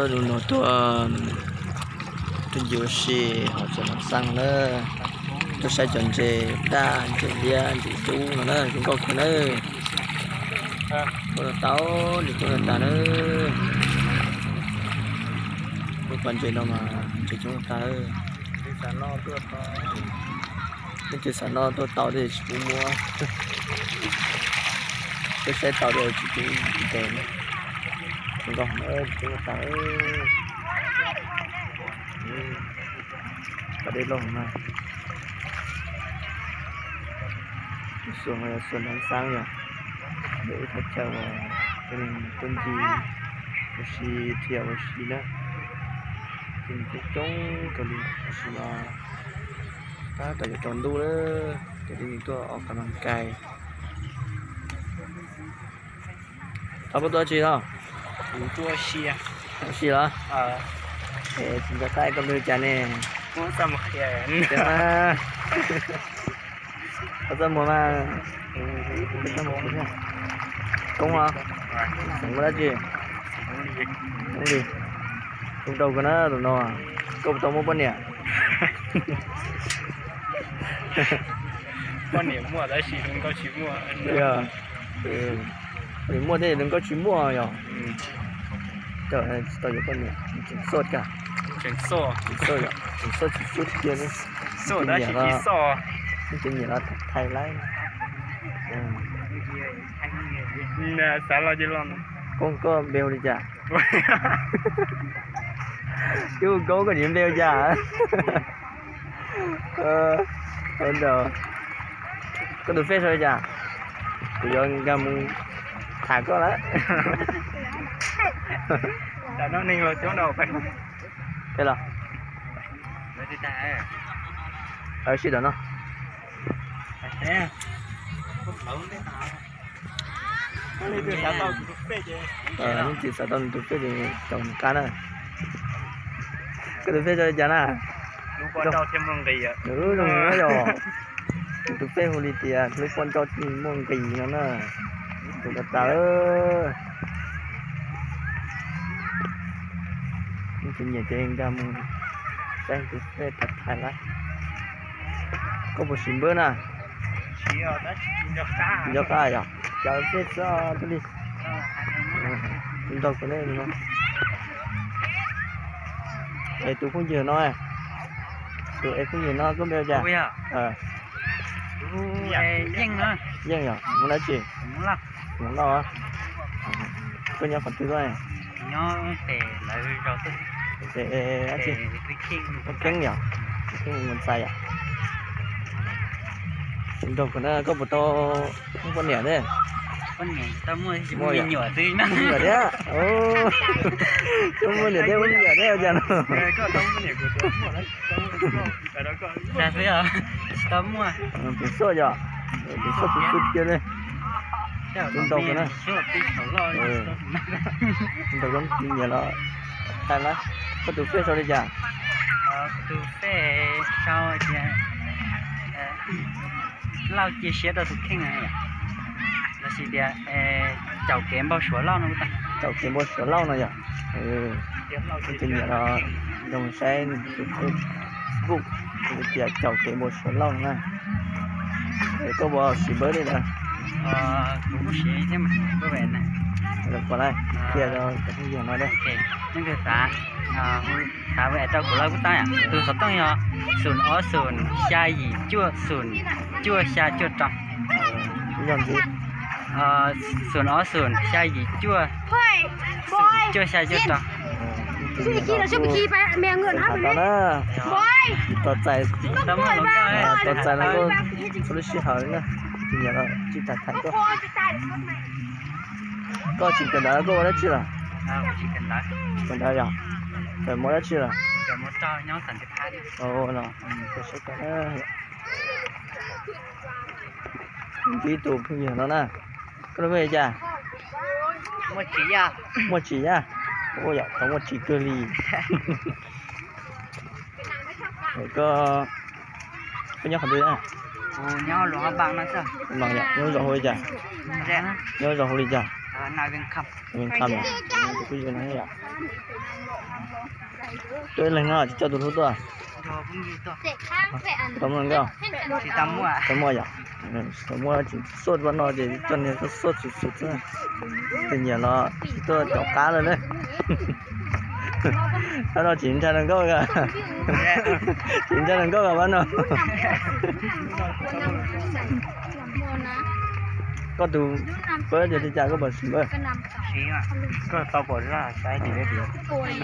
Hnub no tuaj, tuaj ncig ua si hauv txoj Nam Xab na, tuaj saib cov ntses daj, ntses liab, ntses cub no na, zoo nkauj kawg na. Tuaj tau ntses coob tag na. Lub pas ntses no mas ntses coob tag. Leej twg xav noj tuaj tau thiaj tsis pub muab, tuaj saib tau thiaj tsis pub ntes. Zoo nkauj na, ntses coob tag. Pas dej loj na. Xuas no yog xuas Nam Xab yog ib qhov chaw uas cov neeg tuaj ncig ua si, dhia ua si na. Cov neeg coob coob kawg li, tab sis mas tab tom yuav tsaus ntuj lawm, cov neeg tuaj ua kas nas kais. Thov puas tuaj tsi no? Ua si los? Tsis nco qab koj npe hu cas ne? Qhov txaj muag mas, koob os, xeem muaj dab tsi? Li, zoo nraug kawg na tus no. Koj puas tau muaj poj niam? Poj niam muaj tab sis hluas nkauj tsis muaj. Poj niam muaj thiab hluas nkauj tsis muaj yog? Tsis tau yuav poj niam, tseem xoj kawg. Tseem xoj, tseem xoj tsis xub tiag li. Tus nyiam los thais laib. Koob, koj npe hu li cas? Koob, koj npe hu cas? Koj tus fej sau li cas? Kuv yuav nkag mus tham koj lawm. Los sib tham no. Leej twg xav tau nws tus fej ces caum nws qab na. Koj tus fej sau li cas na? Yog, tus fej hu li tias lub poj nrauj thiaj muaj nqis no na. Tus tas tas. Tus nyiam ces nkag mus saib tus fej tham tham lawm. Koj puas siv npawb na? Nco qab yog caw peb txog thiaj li nrog kuv nej no. Es tus phooj ywg no, tus es phooj ywg no koj npe hu cas? Yeej yog, Hmoob dab tsi? Hmoob Lauj. Koj nyob qhov twg? Kheeb yom, Kheeb Mus Txais yom. Nrog kuv na, koj puas tau muaj poj niam thiab? Muaj yom, me nyuam thiab. Koj muaj niam thiab muaj me nyuam thiab ua cas no? Tsis tau muaj. Tus xoj yom, tus xoj tus xub tiag li. Tus nrog kuv na, tus nrog kuv nyiam los thaij na. Koj tus fej sau li cas? Tus fej sau tias Lauj cia siab rau tus kheej, los sis tias caum kev npau suav Lauj no. Caum kev npau suav Lauj no yom. Tus nyiam los nrog saib tus Facebook tias caum kev npau suav Lauj no na. Koj puas siv npawb li ntawd? Kuv siv thiab mas. Qhia rau cov phooj ywg no. Leej twg xav, xav hu rau kuv lawv kuj tau yom. Tus xov tooj yog xoom ob xoom xya yim cuaj xoom cuaj xya cuaj rau. Yog ntxiv, xoom ob xoom xya yim cuaj xoom cuaj xya cuaj rau. Tos txais, tos txais los koj txhua lub sij hawm li na. Tus nyiam los tsis tham tham koj. Koj tsis kawm ntawv koj ua dab tsi lawm? Kawm ntawv yom? Kawm mos dab tsi lawm? Ntxiv tus phooj ywg no na. Koj lub npe li cas? Muaj Tsim Yaj. Ua yom, tau Muaj Tsim kawg li. Koj, koj nyob qhov twg? Nyob zos hu li cas? Nyob zos hu li cas? Tus kwv yawg no yom. Tuaj ib leeg no tsis coj tus hlub tuaj? Tau mloog nkauj. Tsis tau muaj yom. Tsis tau muaj, tsis xub pab no ces coj niag xub xub xwb xwb. Tus nyiam los tsis tuaj caum qab lawm na. Pab no tsis ntshai rau nkauj, tsis ntshai rau nkauj pab no. Koj tus pab tias li cas koj pom siv npawb?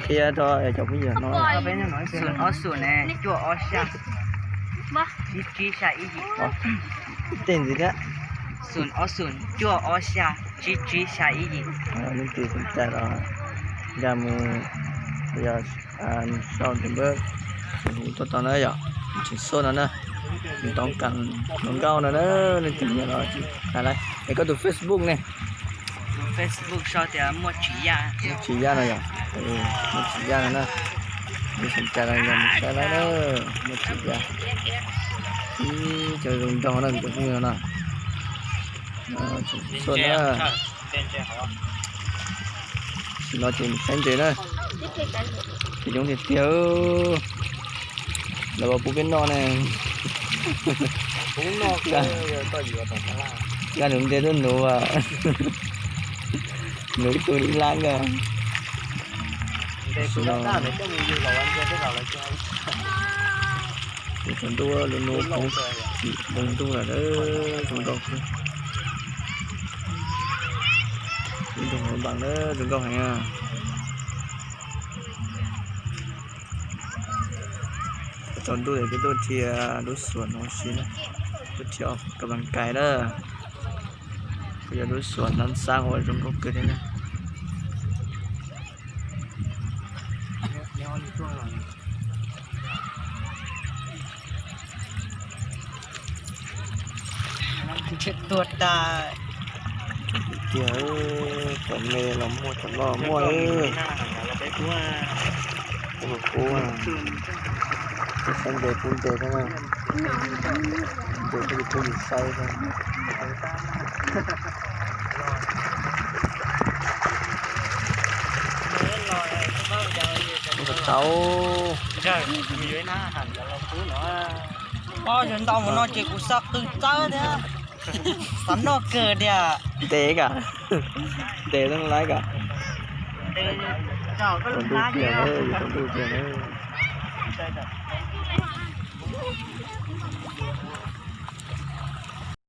Qhia rau cov phooj ywg no. Xoom ob xoom cuaj ob xya, tsib tsib xya ib yim. Tej ntxiv thiab. Xoom ob xoom cuaj ob xya, tsib tsib xya ib yim. Leej twg sib cai los nkag mus, yog sau tus npawb, tus hu tuaj tau na yom. Tseem xub no na, ntoo kas hluas nkauj no na, leej twg nyiam los tsis hais lawm. Es koj tus Facebook ne? Tus Facebook sau tias Muaj Tsis Yaj. Muaj Tsis Yaj no yom. Muaj Tsis Yaj no na. Leej twg sib cai los yog mus saib lawm na. Muaj Tsis Yaj. Ib cov zoo nraug na, cov phooj ywg no. Tseem xub na. Tam sim no ces mus saib ntses na. Coob tiag tiag. Lawv puas pub peb noj ne? Nkag nuv ntses tuaj nuv as. Nuv ib tug ib lab nkag. Tam sim no ces tsaus ntuj lub hnub poob tsis dog ntub lawm, zoo nkauj. Ib nroog hauv npaas na, zoo nkauj heev na. Tsaus ntuj es peb tuaj dhia lub xuam no si na, tuaj dhia kas pas kais na. Kuj yog lub xuam ntxab ntxab uas zoo nkauj kawg thiab na. Tuag tas. Tiag, cov me los muaj, cov loj los muaj. Pub, pub, saib ntses pub ntses thiab na. Ntses pub yus saib thiab. Tau. Ob yog ntau mus no ces kuv xav qw txawb thiab. Xav noj kawg tiag. Ntes kam, ntes zoo laib kam. Tsaus ntuj tiag, tsaus ntuj tiag.